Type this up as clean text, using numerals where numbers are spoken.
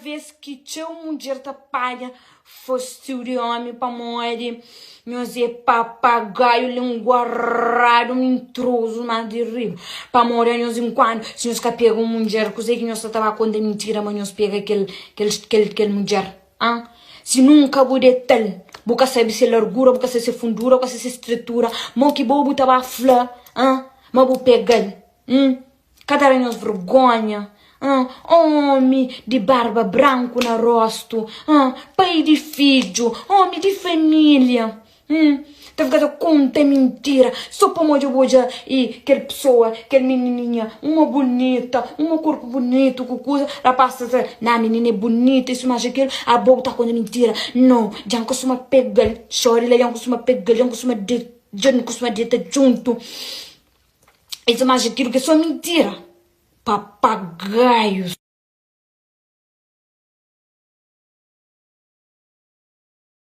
ves ki txeu mudjer ta panha fastiu di omi pamodi nhos é papagaiu linguaradu mintrozu mas di riba pamodi anhos enkuandu si nhos ka pega un mudjer kuzê ki nhos sa ta ba konta mintira ma nhos pega kel kel kel kel mudjer an si nunka bu detal bu ka sabe se largura bu ka sabe se fundura bu ka sabe se stretura mo ki bo bu ta ba fla an ma bu pegal hum. Ka ta da nhos vergonha? Hã? Omi di barba branku na rostu, hã? Pai di fidju, omi di familia, hum? Ta fika ta konta mintira so pamodi bu odja i kel pesoa, kel minininha, uma bunita, uma korpu bunitu ku kuza, rapaz ta fla, na minina é bunita, isu mas akil, abo bu ta konta mintira. No, dja N kustuma pega-l, xori la dja N kustuma pega-l, dja N kustuma deta, dja N kustuma deta djuntu. Es imaji kilu ki é so mintira. Papagaius.